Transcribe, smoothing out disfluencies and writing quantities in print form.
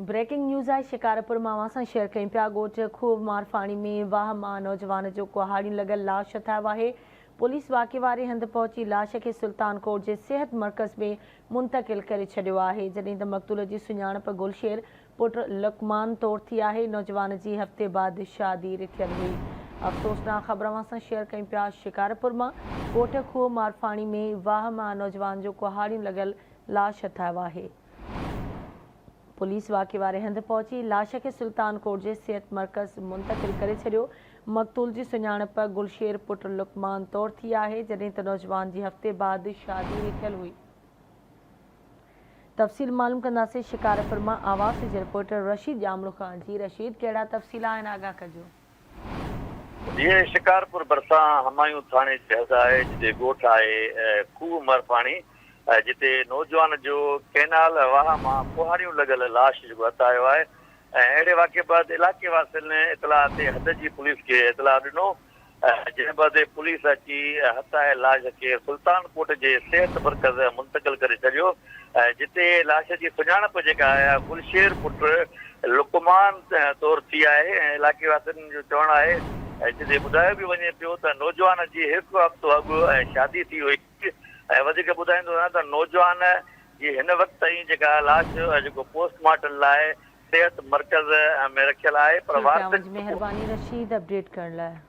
Breaking news آهي شڪارپور مان اوهان سان شيئر ڪيون پيا ڳوٺ کوهه مارفاڻي ۾ واهه مان نوجوان جو ڪهاڙيون لڳل لاش هٿ آيو آهي پوليس واقعي واري هنڌ پهچي لاش کي سلطان ڪوٽ جي صحت مرڪز ۾ منتقل ڪري ڇڏيو آهي جڏهن ته مقتول جي سڃاڻپ گلشير پٽ لقمان طور ٿي آهي نوجوان جي هفتي بعد شادي رٿيل هئي افسوسناڪ خبر اوهان سان شيئر ڪيون پيا شڪارپور مان ڳوٺ کوهه مارفاڻي ۾ واهه مان نوجوان جو ڪهاڙيون لڳل لاش هٿ آيو آهي. پوليس واقعي واري هنڌ پهچي لاش کي سلطان ڪوٽ جي صحت مرڪز منتقل ڪري ڇڏيو. مقتول جي سڃاڻپ گلشير پٽ لقمان طور ٿي آهي، جڏهن ته نوجوان جي هفتي بعد شادي رٿيل هئي. تفصيل معلوم ڪنداسين شڪارپور مان آواز جي رپورٽر رشيد ڄامڙو کان. جي رشيد ڪهڙا تفصيل آهن آگاهه ڪجو. جيئن شڪارپور ڀرسان همايون ٿاڻي جي حد آهي جتي ڳوٺ آهي کوهه مرفاڻي جتي نوجوان جو ڪئنال واهه مان ڪهاڙيون لڳل لاش جيڪو هٿ آيو آهي ۽ اهڙي واقعي بعد علائقي واسين اطلاع تي حد جي پوليس کي اطلاع ڏنو جنهن بعد پوليس اچي هٿ آيل لاش کي سلطان ڪوٽ جي صحت مرڪز منتقل ڪري ڇڏيو جتي لاش جي سڃاڻپ جيڪا آهي گلشير پٽ لقمان طور ٿي آهي ۽ علائقي واسين جو چوڻ آهي جتي ٻڌايو به وڃي پيو ته نوجوان جي هڪ هفتو اڳ شادي ٿي هئي ۽ وڌيڪ ٻڌائيندو رهان ته نوجوان جي هن وقت تائين جيڪا لاش جيڪو پوسٽ مارٽم لاء صحت مرڪز ۾ رکيل آهي پر ٺيڪ آهي وارثن اوهان جي مهرباني رشيد اپڊيٽ ڪرڻ لاء.